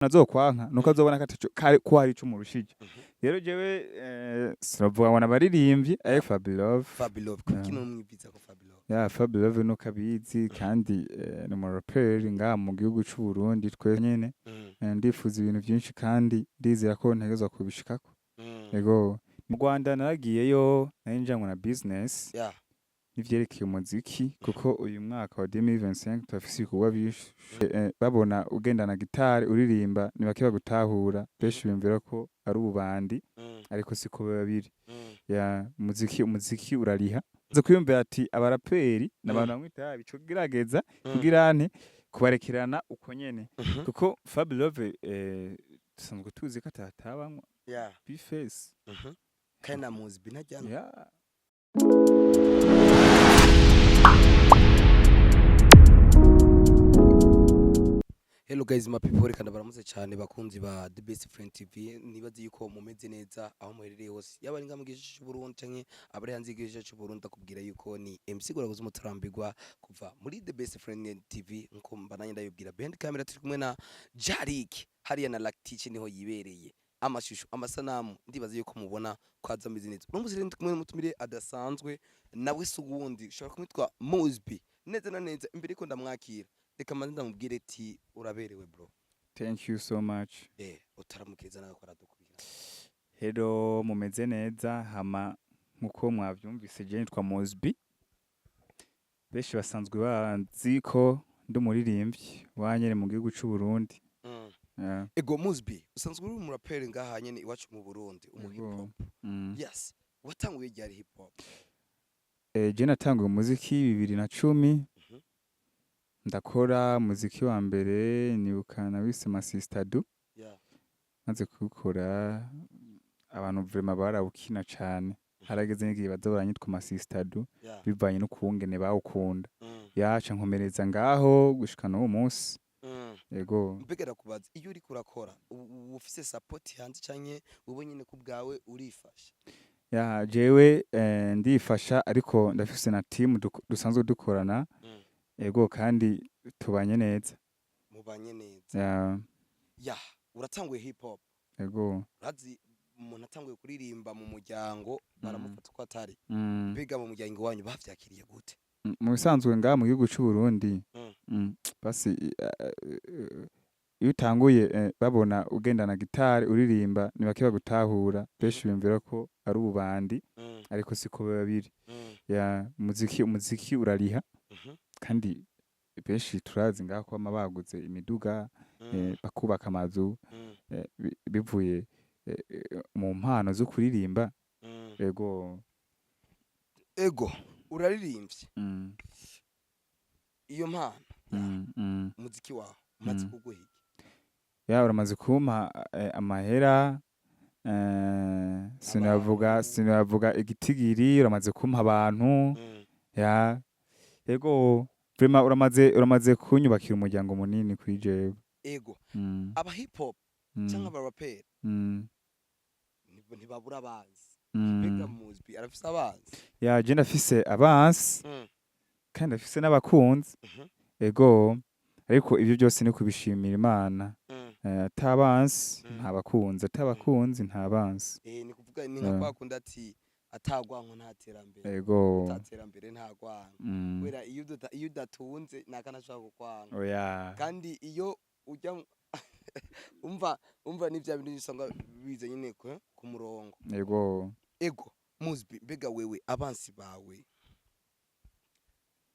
Azokwanka nuko azobona ko ataco ko hari ico umurushije. Rero jewe sinovuga ngo nabaririmbyi, ariko Fabilove. Fabilove, kuki nomwiviza ko Fabilove? Ya, Fabilove nuko abizi, kandi ni umuraperi ngaha mu gihugu c'u Burundi twe nyene. Ndifuza ibintu vyinshi kandi ndizera ko ntegerezwa kubishikako. Ego, mu Rwanda naragiyeyo, nari njanwe na business n'ivyerekeye umuziki, kuko uyu mwaka wa 2025 turafise ibikorwa vyinshi. Babona ugendana gitari uririmba, ni bake bagutahura. Benshi biyumvira ko ari ububandi, ariko siko biba biri. Ya, umuziki urariha. Uza kwiyumvira ati abaraperi n'abantu banywa itabi, ico gerageza kugira nte kubarekerana uko nyene, kuko Fabilove dusanzwe tuzi ko atatabanywa. Bface. Kandi na Mozbi ntajyana. Yeah. Hello guys, my people, reka ndabaramutse cyane bakunzi ba The Best Friend TV. Nibaze yuko mumeze neza aho muherereye hose, yaba ari ngaha mu gihugu cy'u Burundi canke abari hanze y'igihugu cy'u Burundi. Ndakubwira yuko ni MC Goraguza umutarambirwa kuva muri The Best Friend TV. Nkuko mbananye ndabibwira, behind camera turi kumwe na Jarik hariya na Lactiche, niho yibereye amashusho, amasanamu. Ndibaze yuko mubona ko aza ameze neza. Uno munsi rero ndi kumwe n'umutumire adasanzwe, nawe si uwundi, ushobora kumwitwa Mozbi neza na neza. Imbere yuko ndamwakira, reka manze ndamubwire ati uraberewe, bro. Thank you so much. Utaramukiriza nawe ko aradukurikira. Hello, mumeze neza? Hama nkuko mwavyumvise, je nitwa Mozbi. Benshi basanzwe bazi ko ndi umuririmbyi wanyene mu gihugu c'u Burundi. Yeah. Ego Mozbi, usanzwe uri umuraperi ngaha nyene iwacu mu Burundi, umu hip hop. Yes, watanguye ryari hip hop? Je natanguye umuziki 2010. Ndakora umuziki wa mbere, nibuka nawise Masista Du. Maze kuwukora, abantu vraiment barawukina cane. Harageze n'igihe baza baranyitwa Masista Du, bivanye n'ukungene bawukunda. Yaca nkomereza ngaho gushika n'uwo munsi. Yego. Mbega ndakubaza, iyo uriko urakora uba ufise support hanze canke wowe nyene ku bwawe urifasha? Ya, jewe ndifasha, ariko ndafise na team dusanzwe dukorana. Ego, kandi tubanye neza. Mubanye neza. Ya. Ya, uratanguye hip hop. Ego. Urazi umuntu atanguye kuririmba mu muryango baramufata uko atari. Mbega mu muryango wanyu bavyakiriye gute? Mu bisanzwe ngaha mu gihugu c'u Burundi, basi iyo utanguye babona ugendana gitari uririmba, ni bake bagutahura. Benshi biyumvira ko ari ububandi, ariko siko biba biri. Ya, umuziki urariha, kandi benshi turazi ngaha ko bama baguze imiduga, bakubaka amazu, bivuye mu mpano zo kuririmba. Ego. Ego, uraririmbye. Iyo mpano, umuziki wawe umaze kuguha iki? Ya, uramaze kumpa amahera, sinavuga Abantu. sinavuga igitigiri. Uramaze kumpa abantu. Ya, ego, vraiment uramaze kunyubakira umuryango munini kuri jewe. Ego, aba hip hop canke aba raperi ntibabura abanzi. Mbega Mozbi arafise abanzi? Ya, je ndafise abansi kandi ndafise n'abakunzi. Ego, ariko ivyo byose ni kubishimira Imana. Ata bansi nta bakunzi, ata bakunzi nta bansi. Ni kuvuga ni nka kwa kundi ati atagwanko nta terambere. Ego. Ata terambere nta gwanko. Kubera iyo udatunze nta ashobora kukwanga. Oya. Kandi iyo ujya umva ni bya bintu usanga biza nyine ku murongo. Ego. Ego Mozbi, mbega wewe abansi bawe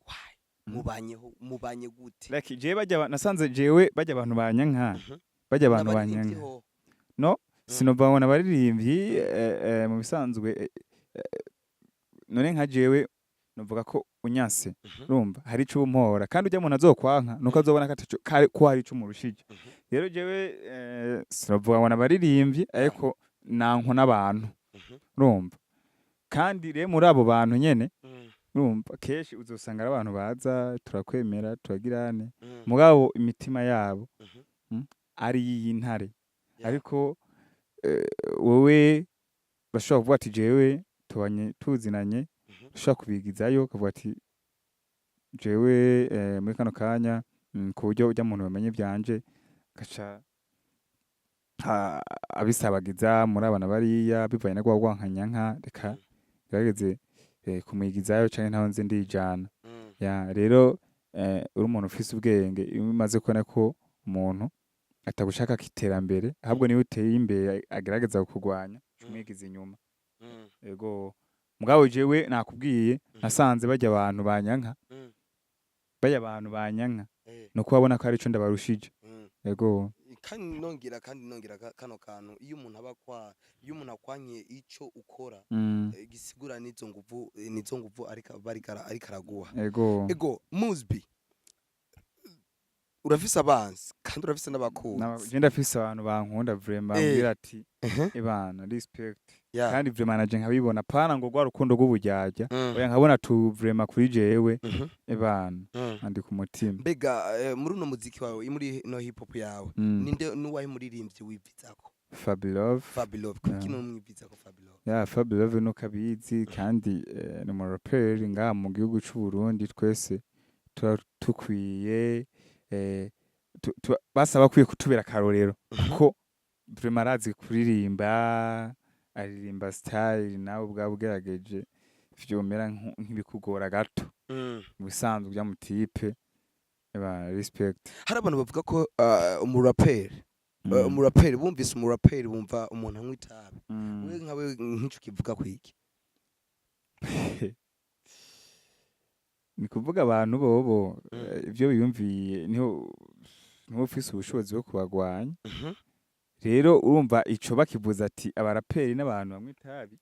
why mubanyeho, mubanye gute? Like jewe bajya nasanze jewe bajya abantu banyanka, bajya abantu N'abaririmbyi banyanka ho? No, sinova ngo nabaririmbyi. Mu bisanzwe none nka jewe novuga ko unyanse, urumva hari ico umpora, kandi ujya muntu azokwanka nuko azobona ko ataco ko hari ico umurushije. Rero jewe sinovuga ngo nabaririmbyi, ariko nankwa n'abantu. Urumva, kandi rero muri abo bantu nyene, urumva kenshi uzosanga ari abantu baza turakwemera, turagirane, mugabo imitima yabo ari iy'intare. Ariko wowe bashobora kuvuga ati jewe tubanye tuzinanye, ushobora kubigizayo ukavuga ati jewe muri kano kanya, ku buryo ujya muntu bamenye ivyanje, gaca Abisabagiza muri abana bariya bivanye na rwa rwankanyanka, reka ngerageze kumwigizayo canke ntaho nze ndijana. Ya, rero uri umuntu ufise ubwenge, iyo umaze kubona ko umuntu atagushaka iterambere, ahubwo niwe uteye imbere agerageza kukurwanya, uca umwigiza inyuma. Ego, mugabo jewe nakubwiye, nasanze barya abantu banyanka, barya abantu banyanka nuko babona ko hari ico ndabarushije. Ego. Kandi nongera kano kantu, iyo umuntu akwankiye ico ukora, gisigura nizo nguvu ariko bariko ariko araguha. Ego. Ego, Muzbi, urafise abansi kandi urafise n'abakunzi. Je ndafise abantu bankunda vraiment, bambwira ati "Ebana, respect." Kandi vraiment naje nkabibona, pana ngo rwa rukundo rw'uburyarya, oya, nkabona tu vraiment kuri jewe, ebana, andi ku mutima. Mbega muri uno muziki wawe, muri no hip hop yawe, ninde nuwahe muririmbyi wivizako? Fabilove. Fabilove? Kuki numwivizako Fabilove? Ya, Fabilove nuko abizi, kandi ni umuraperi ngaha mu gihugu c'u Burundi, twese tuba tukwiye basaba bakwiye kutubera akarorero, kuko vraiment arazi kuririmba, aririmba style nawe ubwawe ugerageje vyomera nk'ibikugora gato. Mu bisanzwe bya mutipe, eba, respect. Hari abantu bavuga ko umuraperi umuraperi, bumvise umuraperi bumva umuntu anywa itabi. We nkawe nk'ico kivuga kwiki? Ni kuvuga abantu bobo ivyo biyumviye, niho ufise ubushobozi bwo kubagwanya. Rero urumva ico bakivuze ati abaraperi n'abantu banywa itabi,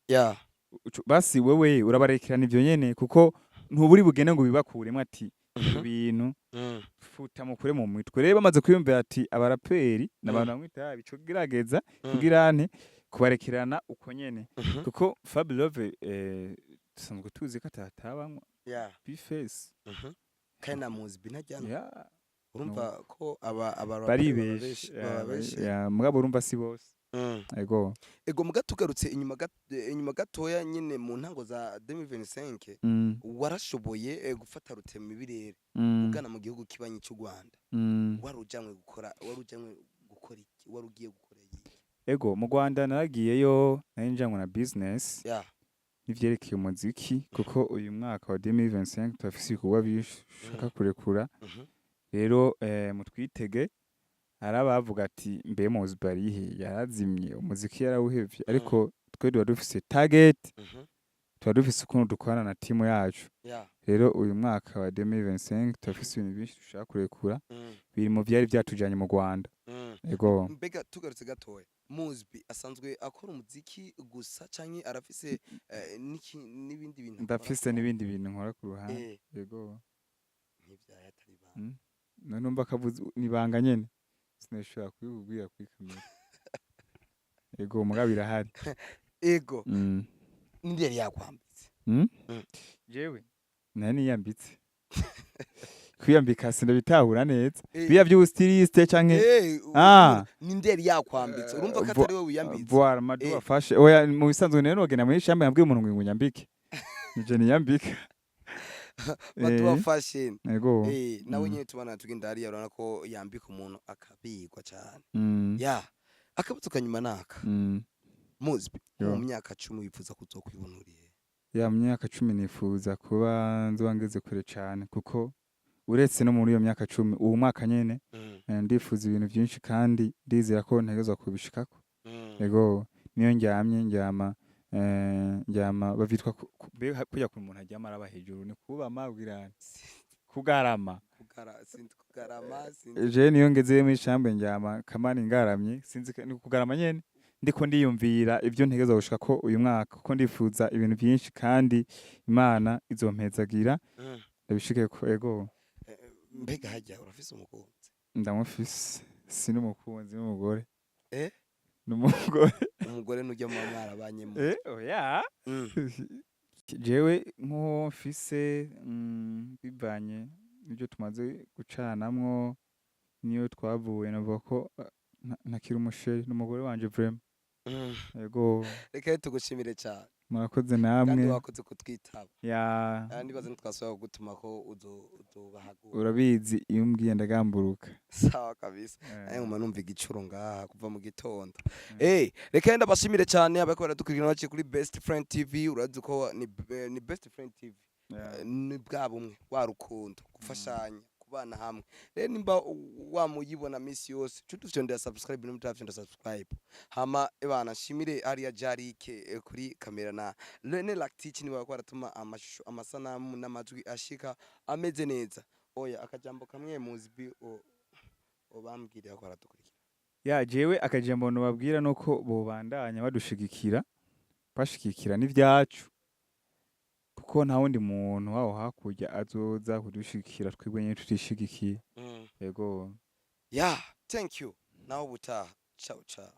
basi wewe urabarekerana ivyo nyene, kuko ntuburi bugende ngo bibakuremwo ati ibintu futa mukure mu mitwe. Rero bamaze kwiyumvira ati abaraperi n'abantu banywa itabi, ico gerageza kugira nte kubarekerana uko nyene, kuko Fabilove dusanzwe tuzi ko atatabanywa. Bface. Kandi na Muzbi ntajyana. Yeah. Urumva ko aba Baribeshe. Babeshe. Ya, mugabo urumva si bose. Ego. Ego, muga tugarutse inyuma gatoya nyine mu ntango za 2025, warashoboye gufata rutemibirere ugana mu gihugu kibanyi cy'u Rwanda. Wari ujanywe gukora iki? Wari ugiye gukora iki? Ego, mu Rwanda naragiyeyo, nari njanywe na business n'ivyerekeye umuziki, kuko uyu mwaka wa 2025 turafise ibikorwa byinshi dushaka kurekura. Rero mutwitege. Hari abavuga ati mbe Muzbi arihe, yarazimye, umuziki yarawuhevye, ariko twe tuba dufise target, tuba dufise ukuntu dukorana na timu yacu. Rero uyu mwaka wa 2025 turafise ibintu byinshi dushaka kurekura, biri mu vyari vyatujanye mu Rwanda. Ego. Mbega tugarutse gatoya, Muzbi asanzwe akora umuziki gusa canke arafise n'ibindi bintu akora? Ndafise n'ibindi bintu nkora ku ruhande. Ego. Nk'ivyaye atari banga? None numva kavuze nibanga nyene, sinashobora kubikubwira kuri kamera. Ego, mugabo irahari. Ego. Ninde yari yakwambitse? Mm? Mm. Jewe nari niyambitse. Kwiyambika sindabitahura neza, biya vy'ubustyliste canke Ah. Ninde yari yakwambitse? Urumva ko atari we wiyambitse. Voilà, Madu afashe. Oya, mu bisanzwe rero nogenda muri shamba yabwiye umuntu ngo nyambike, nije niyambika. Maduwa Fashion. Ego. Nawe nyene tubana tugenda hariya, urabona ko yambika umuntu akabigwa cane. Ya, akabazo kanyuma naka. Muzbi, mu myaka 10 wifuza kuzokwibona urihe? Ya, mu myaka 10 nifuza kuba nzoba ngeze kure cane, kuko uretse no muri iyo myaka 10, uwu mwaka nyene, ndifuza ibintu vyinshi kandi ndizera ko ntegerezwa kubishikako. Ego, niyo ndyamye ndyama bavyitwa mbega kurya kuntu umuntu aryama araba hejuru, ni kubama kugira kugarama? Sinzi kugarama, sinzi. Je niyo ngeze muri chambre ndyama kamani ngaramye, sinzi ni kugarama nyene, ndiko ndiyumvira ivyo ntegerezwa gushikako uyu mwaka, kuko ndifuza ibintu vyinshi kandi Imana izompezagira ndabishikeko. Ego. Mbega harya urafise umukunzi? Ndamufise, si n'umukunzi, n'umugore. Eh? N'umugore. Umugore nujya muba mwarabanyemo? Oya. Jewe nk'uwo mfise, bivanye n'ivyo tumaze gucanamwo niyo twavuye, navuga ko ntakiri umuchéri, n'umugore wanje vraiment. Ego. Reka rero tugushimire cyane. Murakoze Kandi namwe. wakoze kutwitaba. Ya. Kandi nibaza ntitwasubira kugutuma ko uzo Nzobahaguka. Urabizi, iyo umbwiye ndagamburuka. Sawa kabisa. Naye nguma numva igicuro ngaha kuva mu gitondo. Reka ndabashimire cyane abariko baradukurikirana baciye kuri Best Friend TV. Urazi ko ni Best Friend TV. Ni bwa bumwe, rwa rukundo, gufashanya, kubana hamwe. Rero nimba wamuyibona misi yose, cyo dufyondera subscribe, nimutafyonda subscribe. Hama ebana, nshimire hariya Jarike kuri kamera na Rene Lactic, niwe bariko baratuma amashusho, amasanamu n'amajwi ashika ameze neza. Oya, akajambo kamwe muzi bi obambwira ko baradukurikira. Ya, jewe akajambo nobabwira nuko bobandanya badushigikira, bashigikira n'ivyacu, kuko nta wundi muntu waho hakurya azoza kudushigikira twebwe nyene tutishigikiye. Yego. Yeah, thank you. Nawe ubutaha. Ciao ciao.